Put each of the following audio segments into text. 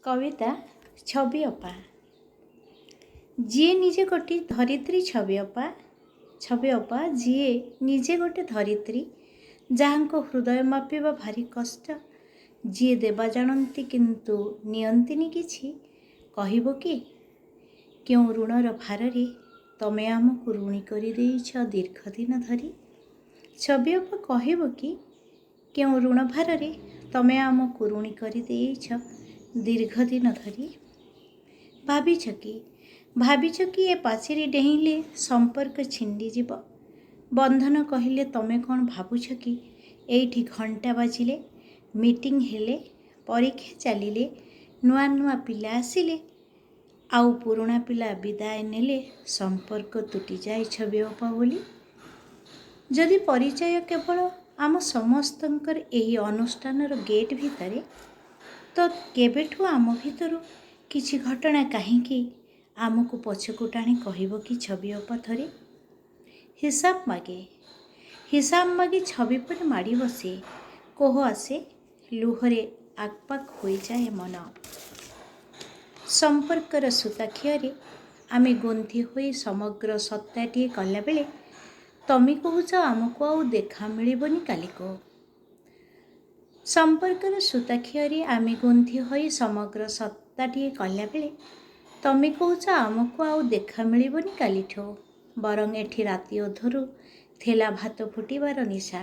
କବିତା ଛବି ଅପା। ଯିଏ ନିଜେ ଗୋଟି ଧରିତ୍ରୀ ଛବି ଅପା, ଛବି ଅପା, ଯିଏ ନିଜେ ଗୋଟେ ଧରିତ୍ରୀ, ଯାହାଙ୍କ ହୃଦୟ ମାପିବା ଭାରି କଷ୍ଟ, ଯିଏ ଦେବା ଜାଣନ୍ତି କିନ୍ତୁ ନିଅନ୍ତିନି କିଛି, କହିବ କି କେଉଁ ଋଣର ଭାରରେ ତମେ ଆମକୁ ଋଣୀ କରିଦେଇଛ ଦୀର୍ଘଦିନ ଧରି? ଛବି ଅପା, କହିବ କି କେଉଁ ଋଣ ଭାରରେ ତମେ ଆମକୁ ଋଣୀ କରିଦେଇଛ ଦୀର୍ଘଦିନ ଧରି? ଭାବିଛ କି, ଭାବିଛ କି ଏ ପାଚେରୀ ଡେଇଁଲେ ସମ୍ପର୍କ ଛିଣ୍ଡିଯିବ? ବନ୍ଧନ କହିଲେ ତମେ କ'ଣ ଭାବୁଛ କି ଏଇଠି ଘଣ୍ଟା ବାଜିଲେ, ମିଟିଂ ହେଲେ, ପରୀକ୍ଷା ଚାଲିଲେ, ନୂଆ ନୂଆ ପିଲା ଆସିଲେ ଆଉ ପୁରୁଣା ପିଲା ବିଦାୟ ନେଲେ ସମ୍ପର୍କ ତୁଟିଯାଏ ଛବି ଅପା ବୋଲି? ଯଦି ପରିଚୟ କେବଳ ଆମ ସମସ୍ତଙ୍କର ଏହି ଅନୁଷ୍ଠାନର ଗେଟ୍ ଭିତରେ, ତ କେବେଠୁ ଆମ ଭିତରୁ କିଛି ଘଟଣା କାହିଁକି ଆମକୁ ପଛକୁ ଟାଣି କହିବ କି ଛବି ଅପା ଥରେ? ହିସାବ ମାଗେ, ହିସାବ ମାଗି ଛବି ପରେ ମାଡ଼ି ବସେ, କୋହ ଆସେ, ଲୁହରେ ଆକପାକ ହୋଇଯାଏ ମନ। ସମ୍ପର୍କର ସୂତାଖିଅରେ ଆମେ ଗୁନ୍ଥି ହୋଇ ସମଗ୍ର ସତ୍ତାଟିଏ କଲାବେଳେ ତମେ କହୁଛ ଆମକୁ ଆଉ ଦେଖା ମିଳିବନି କାଲିକୁ। ସମ୍ପର୍କର ସୂତାଖିଅରେ ଆମେ ଗୁନ୍ଥି ହୋଇ ସମଗ୍ର ସତ୍ତାଟିଏ କଲାବେଳେ ତମେ କହୁଛ ଆମକୁ ଆଉ ଦେଖା ମିଳିବନି କାଲିଠୁ। ବରଂ ଏଠି ରାତି ଅଧରୁ ଥିଲା ଭାତ ଫୁଟିବାର ନିଶା,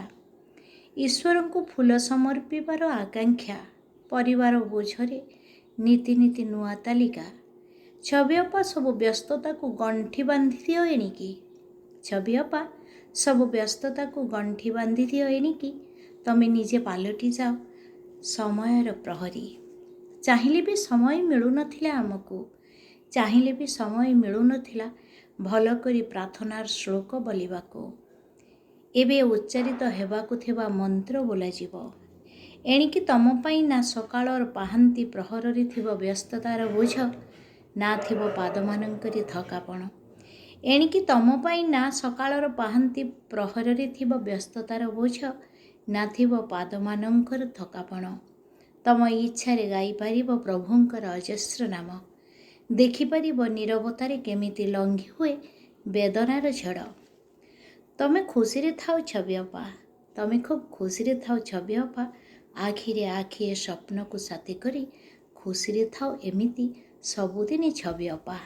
ଈଶ୍ୱରଙ୍କୁ ଫୁଲ ସମର୍ପିବାର ଆକାଂକ୍ଷା, ପରିବାର ବୋଝରେ ନିତି ନିତି ନୂଆ ତାଲିକା। ଛବି ଅପା, ସବୁ ବ୍ୟସ୍ତତାକୁ ଗଣ୍ଠି ବାନ୍ଧି ଦିଅ ଏଣିକି। ଛବି ଅପା, ସବୁ ବ୍ୟସ୍ତତାକୁ ଗଣ୍ଠି ବାନ୍ଧି ଦିଅ ଏଣିକି। ତମେ ନିଜେ ପାଲଟି ଯାଅ ସମୟର ପ୍ରହରୀ। ଚାହିଁଲେ ବି ସମୟ ମିଳୁନଥିଲା ଆମକୁ, ଚାହିଁଲେ ବି ସମୟ ମିଳୁନଥିଲା ଭଲ କରି ପ୍ରାର୍ଥନାର ଶ୍ଳୋକ ବୋଲିବାକୁ। ଏବେ ଉଚ୍ଚାରିତ ହେବାକୁ ଥିବା ମନ୍ତ୍ର ବୋଲାଯିବ। ଏଣିକି ତମ ପାଇଁ ନା ସକାଳର ପାହାନ୍ତି ପ୍ରହରରେ ଥିବ ବ୍ୟସ୍ତତାର ବୋଝ, ନା ଥିବ ପାଦମାନଙ୍କରେ ଥକାପଣ। ଏଣିକି ତମ ପାଇଁ ନା ସକାଳର ପାହାନ୍ତି ପ୍ରହରରେ ଥିବ ବ୍ୟସ୍ତତାର ବୋଝ, ନା ଥିବ ପାଦମାନଙ୍କର ଥକାପଣ। ତମ ଇଚ୍ଛାରେ ଗାଇପାରିବ ପ୍ରଭୁଙ୍କର ଅଜସ୍ର ନାମ, ଦେଖିପାରିବ ନୀରବତାରେ କେମିତି ଲଙ୍ଘି ହୁଏ ବେଦନାର ଝଡ଼। ତମେ ଖୁସିରେ ଥାଅ ଛବି ଅପା, ତମେ ଖୁବ୍ ଖୁସିରେ ଥାଅ ଛବି ଅପା, ଆଖିରେ ଆଖିଏ ସ୍ୱପ୍ନକୁ ସାଥୀ କରି ଖୁସିରେ ଥାଅ ଏମିତି ସବୁଦିନେ ଛବି ଅପା।